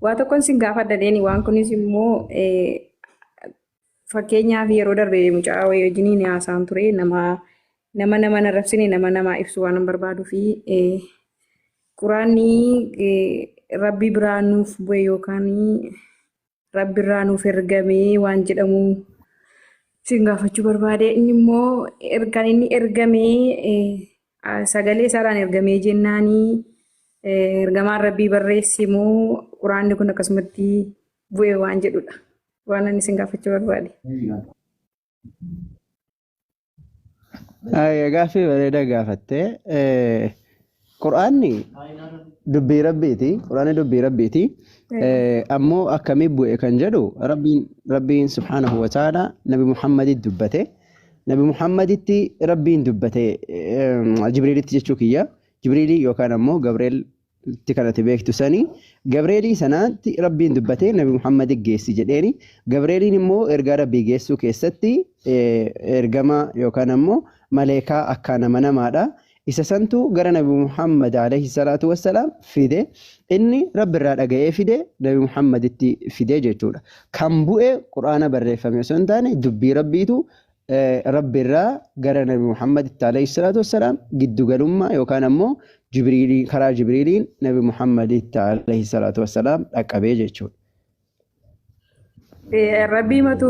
Waa tokkon sin gaafadha deeni waan kunis immoo fakkeenyaaf yeroo darbe mucaa wayii wajjiniin haasa'an ture nama nama nama hin arrabsine nama namaa ibsu waan hin barbaaduu fi quraanni rabbi biraa nuuf bu'e yookaan rabbi irraa nuuf ergamee waan jedhamu sin gaafachuu barbaade. Inni immoo kan inni ergamee sagalee isaadhaan ergamee jennaanii ergamaan rabbii barreesse moo quraanni kun akkasumatti bu'e waan jedhudha. Waan ani sin gaafachuu barbaade. Gaaffii bareedaa gaafatte. Qur'aanni dubbii rabbiiti. Qur'aanni dubbii rabbiiti. Ammoo akkamii bu'e kan jedhu rabbiin subhaanahu wa ta'ala Nabi Muhammaditti dubbate. Nabi Muhammaditti rabbiin dubbate Jibriilitti jechuu kiyya. Jibriilii yookaan ammoo Gabriel tti kan ati beektu sani Gabreelii sanaatti Rabbiin dubbatee Nabi Muhammadi geessi jedheeni. Gabreeliin immoo ergaa Rabbii geessuu keessatti ergama yookaan ammoo maleekaa akkaan amanamaadha. Isa santu gara Nabi Muhammad alayhi salaatu wassalaam fide. Inni Rabbi irraa dhaga'ee fide Nabi Muhammaditti fide jechuudha. Kan bu'e Qur'aana barreeffame osoo hin taane dubbii Rabbiitu Rabbi irraa gara Nabi Muhammaditti alayhi salaatu wassalaam giddu galummaa yookaan ammoo Jibriilii karaa Jibriiliin Nabi Muhammaditti alayhi salaatu wassalaam dhaqqabee jechuudha. Rabbiimatu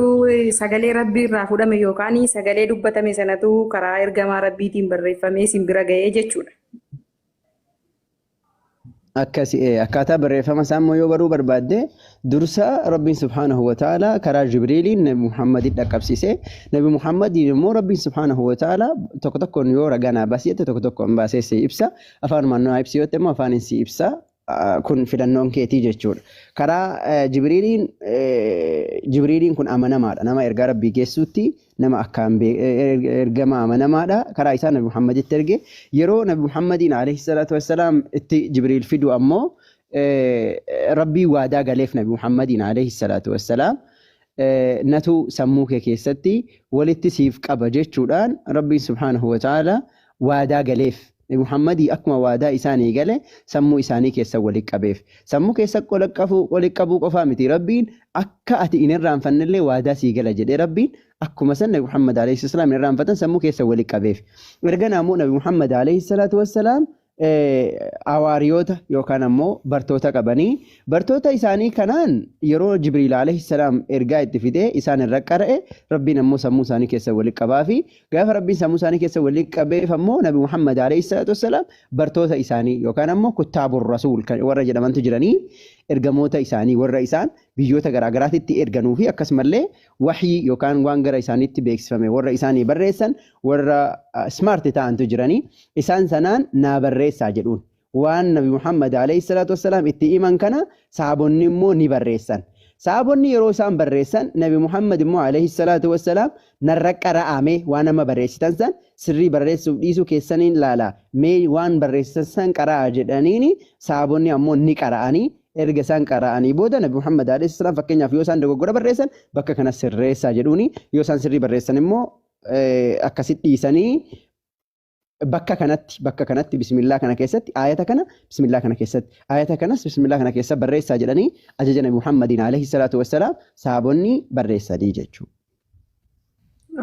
sagalee Rabbii irraa fudhame yookaan sagalee dubbatame sanatu karaa ergamaa Rabbiitiin barreeffamee isin bira ga'ee jechuudha. Akkasi akkaataa barreeffama isaa immoo yoo baruu barbaadde dursa Rabbiin subhaanahu wa ta'ala karaa Jibriiliin Nabi Muhammadiin dhaqqabsiise. Nabi Muhammadiin immoo Rabbiin subhaanahu wa ta'ala tokko tokkoon yoo ragaa naa baasi jette tokko tokkoon baasee si ibsa. Afaanumaan naa ibsi yoo jette immoo afaaniin si ibsa. Kun filannoon keetii jechuudha. Karaa Jibriiliin Jibriiliin kun amanamaadha. Nama ergaa Rabbii geessuutti nama akkaan ergamaa amanamaadha. Karaa isaa Nabi Muhammaditti erge. Yeroo Nabi Muhammadiin alayhi salaatu wassalaam itti Jibriil fidu ammoo Rabbii waadaa galeef Nabi Muhammadiin alayhi salaatu wassalaam natu sammuu kee keessatti walitti siif qaba jechuudhaan Rabbiin subhaanahu wa ta'ala waadaa galeef. Nabi Muhammadii akkuma waadaa isaanii gale sammuu isaanii keessa wali qabeef. Sammuu keessa wali qabuu qofaa miti Rabbiin akka ati hin irraanfannellee waadaa sii gala jedhee Rabbiin akkuma san Nabi Muhammad alayhi salaam hin irraanfatan sammuu keessa wali qabeef. Erganaa immoo Nabi Muhammad alayhi salaatu wassalaam hawaariyoota yookaan ammoo bartoota qabanii bartoota isaanii kanaan yeroo Jibriil alayhi salaam ergaa itti fidee isaan irra qara'e Rabbiin ammoo sammuu isaanii keessa wali qabaafi. Gaafa Rabbiin sammuu isaanii keessa wali qabeef ammoo Nabi Muhammad alayhi salaatu wassalaam bartoota isaanii yookaan ammoo kuttaabur rasuul kan warra jedhamantu jiranii ergamoota isaanii warra isaan biyyoota garaagaraatitti erganuu fi akkasumallee waxyii yookaan waan gara isaaniitti beeksifame warra isaanii barreessan warra smart ta'antu jiranii isaan sanaan naa barreessaa jedhuun. Waan Nabi Muhammad alayhi salaatu wassalaam itti himan kana sahaabonni immoo ni barreessan. Sahaabonni yeroo isaan barreessan Nabi Muhammad immoo alayhi salaatu wassalaam narra qara'aa mee waan amma barreessitan san sirrii barreessuuf dhiisuu keessaniin laala mee waan barreessitan san qara'aa jedhaniini sahaabonni ammoo ni qara'anii erga isaan qara'anii booda Nabi Muhammad alayhi salaam fakkeenyaaf yoo isaan dogoggora barreessan bakka kana sirreessaa jedhuuni yoo isaan sirrii barreessan immoo akkasitti dhiisanii bakka kanatti bakka kanatti bismillaa kana keessatti aayata kana bismillaa kana keessatti aayata kanas bismillaa kana keessa barreessaa jedhanii ajaja Nabi Muhammadiin alayhi salaatu wassalaam sahaabonni barreessanii jechuudha.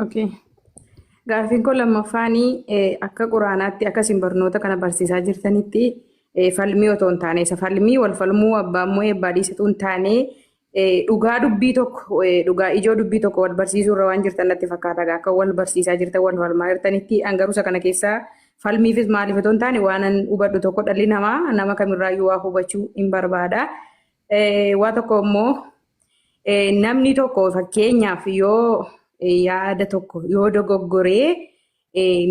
Okay. Gaaffiin koo lammaffaanii akka quraanaatti akka isin barnoota kana barsiisaa jirtanitti falmii otoo hin taane isa falmii wal falmuu abbaan mo'ee abbaa dhiisatu hin taane Dhugaa dubbii tokko dhugaa ijoo dubbii tokko wal barsiisuu irra waan jirtan natti fakkaata egaa akka wal barsiisaa jirtan wal falmaa jirtanitti an garuu isa kana keessaa falmiifis maaliif otoo hin taane waan an hubadhu tokko dhalli namaa nama kamirraayyuu waa hubachuu hin barbaada. Waa tokko immoo namni tokko fakkeenyaaf yoo yaada tokko yoo dogoggoree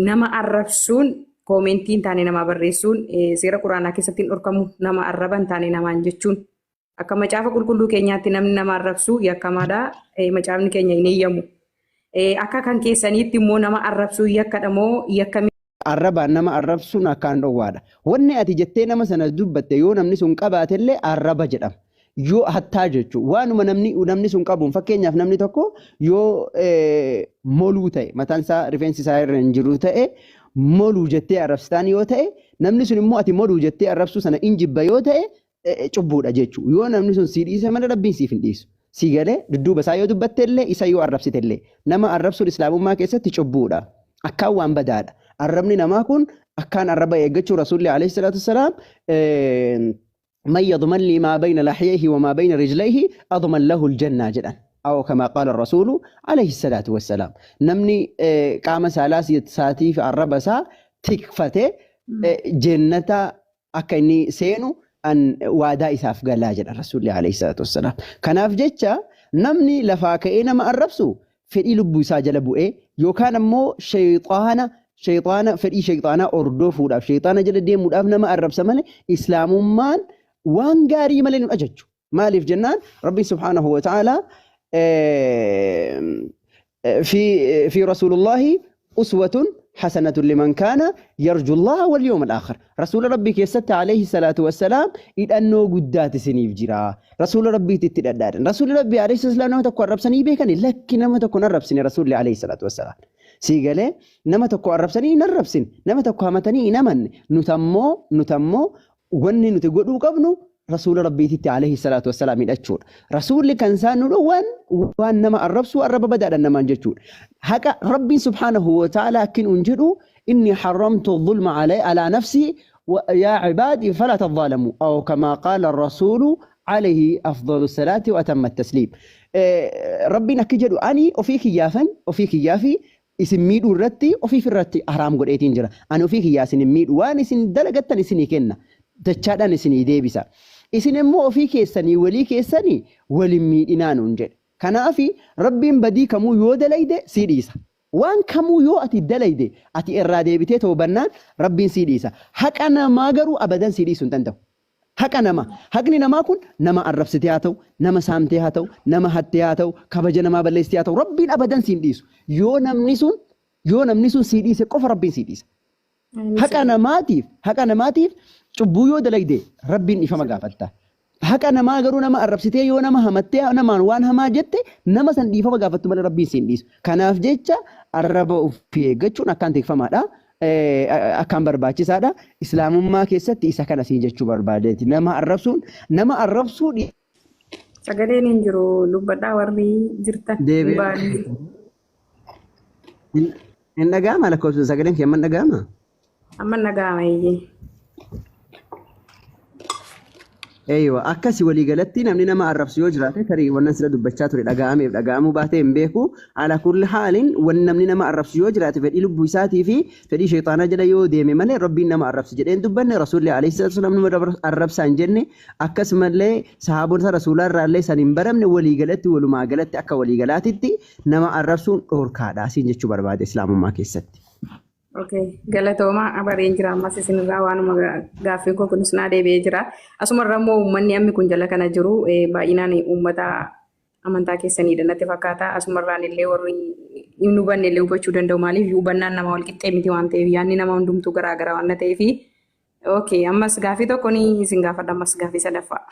nama arrabsuun koomentii hin taane namaa barreessuun seera quraanaa keessatti hin dhorkamu nama arraba hin taane namaan jechuun. Akka macaafa qulqulluu keenyaatti namni nama arrabsu yakkamaadha. Macaafni keenya hin eeyyamu. Akka kan keessaniitti immoo nama arrabsuu yakkadha moo yakka Arrabaan nama arrabsuun akkaan dhowwaadha. Wanni ati jettee nama sana dubbatte yoo namni sun qabaatellee arraba jedhama. Yoo hattaa jechuun waanuma namni namni sun qabuun fakkeenyaaf namni tokko yoo moluu ta'e mataan isaa rifeensi isaa irra hin jiru ta'e moluu jettee arrabsitaan yoo ta'e namni sun immoo ati moluu jettee arrabsuu sana in jibba yoo ta'e cubbuudha jechuudha. Yoo namni sun sii dhiise malee Rabbiin siif hin dhiisu. Sii galee dudduuba isaa yoo dubbatte illee isa yoo arrabsite illee nama arrabsuun islaamummaa keessatti cubbuudha. Akkaan waan badaadha. Arrabni namaa kun akkaan arraba eeggachuu Rasuulli alayhi salaatu wassalaam من يضمن لي ما بين لحييه وما بين رجليه أضمن له الجنة جدا أو كما قال الرسول عليه الصلاة والسلام. نمني قام سالاسي ساتي في الرب سا تكفته جنة أكني سينو أن وادا إساف قال لا جدا الرسول عليه الصلاة والسلام. كناف جتشا نمني لفاكئنا ما الربسو في لبو ساجل بؤي يو كان مو شيطانة شيطانة fedhii shayxaanaa hordofuudhaaf shayxaana jala deemuudhaaf nama arrabsa malee islaamummaan waan gaarii malee nu ajaju. Maaliif jennaan Rabbi subhaanahu wa ta'ala في رسول الله أسوة حسنة لمن كان يرجو الله واليوم الآخر. رسول ربي كيست عليه الصلاة والسلام إذ قدات سنيف جرا رسول ربي تتدار رسول ربي عليه الصلاة والسلام نما تكون رب بيكني لكن نما تكون رب رسول عليه الصلاة والسلام. سيقالي نما تكون رب سني نرب سن نما تكون همتني نمن نتمو وني نتقولوا قبنو رسول ربي تتي عليه الصلاة والسلام الأجور رسول كان سانو وان نما الربس والرب بدأ نما نجتور هكا ربي سبحانه وتعالى كن أنجدو إني حرمت الظلم على نفسي ويا عبادي فلا تظالموا أو كما قال الرسول عليه أفضل الصلاة وأتم التسليم. ربي نكجدو أني وفيك يافن وفيك يافي isin miidhuu irratti ofiif irratti haraam godheetiin jira. Ani ofii kiyyaa isin hin miidhu waan isin dalagattan isinii kenna. Dachaadhaan isinii deebisa. Isin immoo ofii keessanii walii keessanii walin miidhinaa nuun jedhe. Kanaaf Rabbiin badii kamuu yoo dalayde sii dhiisa. Waan kamuu yoo ati dalayde ati irraa deebitee toobannaan Rabbiin sii dhiisa. Haqa namaa garuu abadan sii dhiisuu hin danda'u. Haqa namaa. Haqni namaa kun nama arrabsitee haa ta'u, nama saamtee haa ta'u, nama hattee haa ta'u, kabaja namaa balleessitee haa ta'u, Rabbiin abadan siin dhiisu. Yoo namni sun sii dhiise qofa Rabbiin sii dhiisa. Haqa namaatiif cubbuu yoo dalagde Rabbiin ifama gaafatta. Haqa namaa garuu nama arrabsitee yoo nama hamattee namaan waan hamaa jette nama san dhiifama gaafattu malee Rabbiin siin dhiisu. Kanaaf jecha arraba ofii eeggachuun akkaan tikfamaadha. Akkaan barbaachisaadha. Islaamummaa keessatti isa kana siin jechuu barbaadeeti. Nama arrabsuun nama arrabsuu Sagaleen hin jiru dubbadhaa warri jirtan. Deebi'ee. Hin dhaga'ama lakkoofsa sagaleen kee amma hin dhaga'ama? Amma hin dhaga'ama eeyyee. Eeywa akkasi waliigalatti namni nama arrabsu yoo jiraate tarii wannan sila dubbachaa ture dhaga'ameef dhaga'amuu baatee hin beeku. Ala kulli haalin wanni namni nama arrabsu yoo jiraate fedhii lubbuu isaatii fi fedhii shayxaanaa jala yoo deeme malee Rabbiin nama arrabsu jedheen dubbanne Rasuulli alayhi salaatu wassalaam nama arrabsaa hin jenne akkasumallee sahaabota rasuulaa irraallee san hin baramne waliigalatti walumaa galatti akka waliigalaatitti nama arrabsuun dhoorkaadha siin jechuu barbaade islaamummaa keessatti. Okay, galatooma abareen jira ammas isinirraa waanuma gaaffii koo kunis naa deebi'ee jira. Asumarra immoo uummanni ammi kun jala kana jiru baay'inaan uummata amantaa keessaniidha natti fakkaata. Asumarraan illee warri hin hubanne illee hubachuu danda'u maaliif hubannaan nama wal qixxee miti waan ta'eef yaadni nama hundumtuu garaagara waan ta'eef. Okay, ammas gaaffii tokko ni isin gaafadha ammas gaaffii sadaffaa.